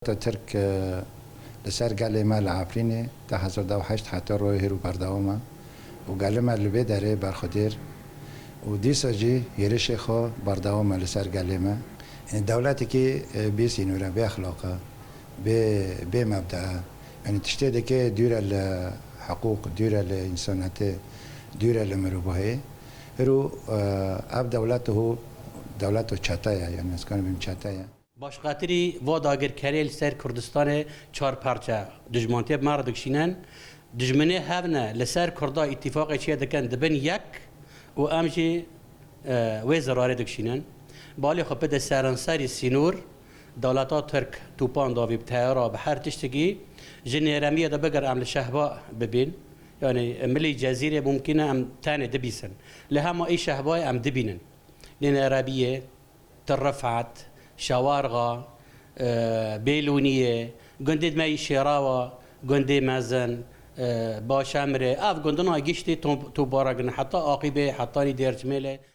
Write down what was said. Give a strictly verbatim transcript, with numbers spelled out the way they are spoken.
Tirk, e, li ser gelê me li Efrînê te hezar dew heşt heta royê hêrû berdewam e û gelê me li vê derê berxwedêr û dîsa jî hêrişê xwe berdewam e li ser gelê me. Yanî dewletekî, e, bê sînor e, bê exlaq e, bê, bê mebda e. Yanî tiştê dike dûr e li hiqûq, dûr e li însanetê, dûr e li mirovahiyê. Hêrû, e, ev dewlet ho, dewlet ho çete ye, yanî ez karim bim çete ye. Başqatirî va dagirkeriyê li ser Kurdistanê çar parçe dijmantiyê bi me re dikişînin. Dijminê hev ne, li ser Kurda îtîfaqê çê dikin, dibin yek û em jî, e, wê zirarê dikişînin. Balê xwe bide seranserî sînor, dewleta Tirk topan davî bi teyara, bi her tiştekî, ji nêremiyê de bigir em li Şehba bibîn. Yanî milî Cezîrê mumkîn e em tenê dibîsin. Lê hema î Şehbayê em dibînin. Lê nêremiyê, Til Rifet, Şewarxa, e, Bêlûniyê, gundê me yî Şêrawa, gundê mezin, e, Başemrê, ev gundina giştî to-, topbarak in, heta Aqîbê, hetanî Dêrçimêlê.